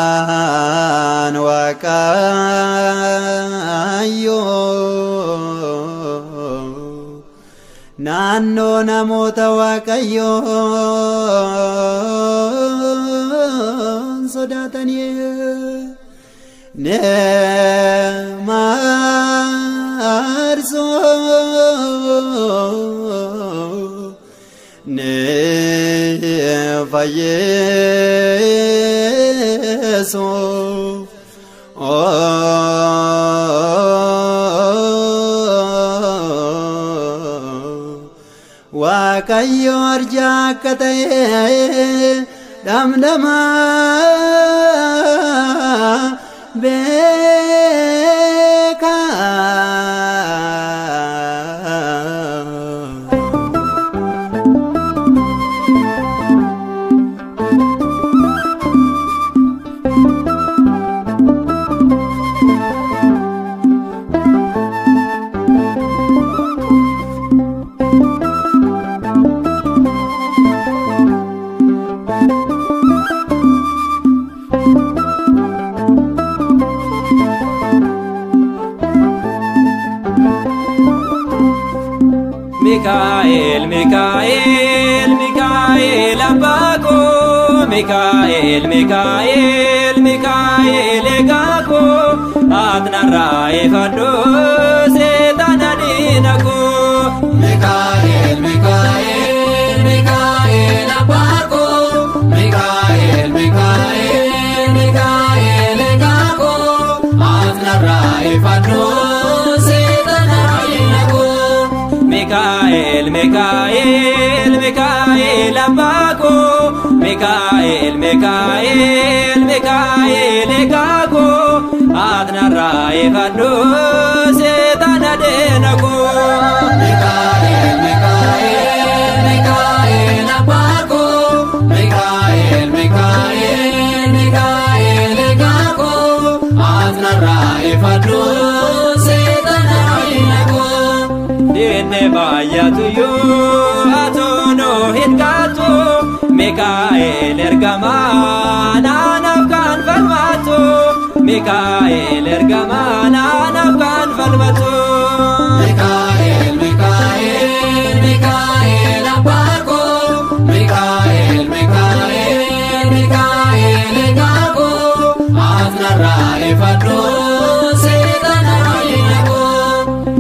Ergamaan Waaqayyoo naannoo namoota Waaqayyoon sodaatanii ni marsu ni fayyisu. Waaqayyo arjaa akka ta'e dhamdhamaa beekaa. Mikaa'el Mikaa'el Mikaa'el abbaa koo Mikaa'el Mikaa'el Mikaa'el eegaa koo Atnarraa ifadhu seexana diina koo. Mikaa'el Mikaa'el Mikaa'el abbaa koo Mikaa'el Mikaa'el Mikaa'el eegaa koo Atnarraa ifadhu seexana diina koo. Mikaa'el Mikaa'el Mikaa'el abbaa koo Mikaa'el Mikaa'el Mikaa'el eegaa koo Atnarraa ifadhu seexana diina koo. Mikaa'el Mikaa'el Mikaa'el abbaa koo Mikaa'el Mikaa'el Mikaa'el eegaa koo Atnarraa ifadhu seexana diina koo. Diinni baay'atuyyuu atoonuu hin gaatu Mikaa'el ergamaa naanaaf kan falmatu Mikaa'el ergamaa naanaaf kan falmatu. Mikaa'el Mikaa'el Mikaa'el abbaa koo Mikaa'el Mikaa'el Mikaa'el eegaa koo Atnarraa ifadhu seexana diina koo.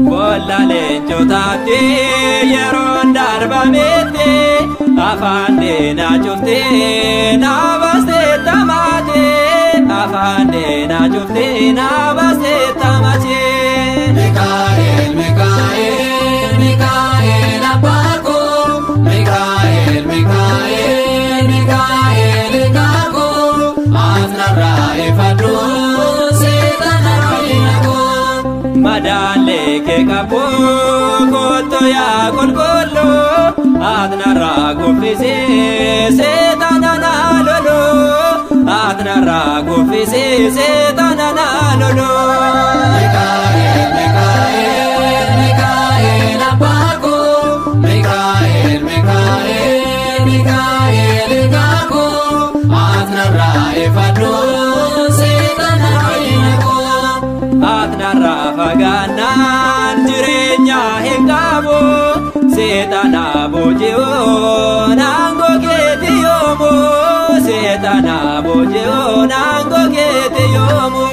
Boolla leencotaatti yeroon darbametti afaan diinaa cuftee na baastee tamaatee afaan diinaa cuftee na baastee tamaatee. Mikaa'el Mikaa'el Mikaa'el abbaa koo Mikaa'el Mikaa'el Mikaa'el eegaa koo Atnarraa ifadhu seexana diina koo. Madaalee kee qabu kottu yaa qulqulluu Atnarraa kuffisee seexana na lolu Atnarraa kuffisee seexana na lolu. Mikaa'el Mikaa'el Mikaa'el abbaa koo Mikaa'el Mikaa'el Mikaa'el eegaa koo Atnarraa ifadhu seexana diina koo. Atnarraa fagaannaan jireenya hin qabu seexana booji'uun aangoo keeti yoomu seexana booji'uun aangoo keeti yoomu.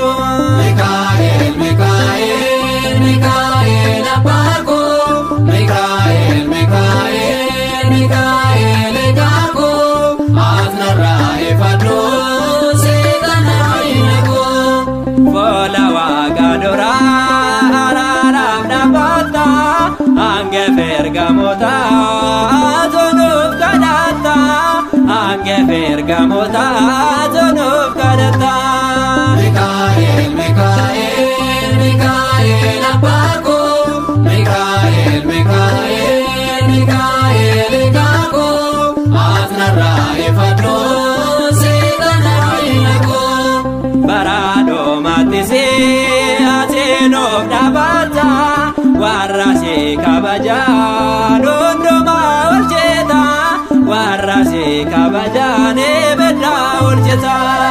Mikaa'el Mikaa'el Mikaa'el abbaa koo Mikaa'el Mikaa'el Mikaa'el eegaa koo Atnarraa ifadhu seexana diina koo. Fuula waaqa duraa araaraaf dhaabbata hangafa ergamootaa tunuuf kadhata hangafa ergamootaa tunuuf kadhata. Mikaa'el Mikaa'el Mikaa'el abbaa koo Mikaa'el Mikaa'el Mikaa'el eegaa koo Atnarraa ifadhu seexana diina koo. Baraadhoomattisee ateenoof dhaabbata warra si kabajaan hundumaa olcheeta warra si kabajaan ebedda hojjeta.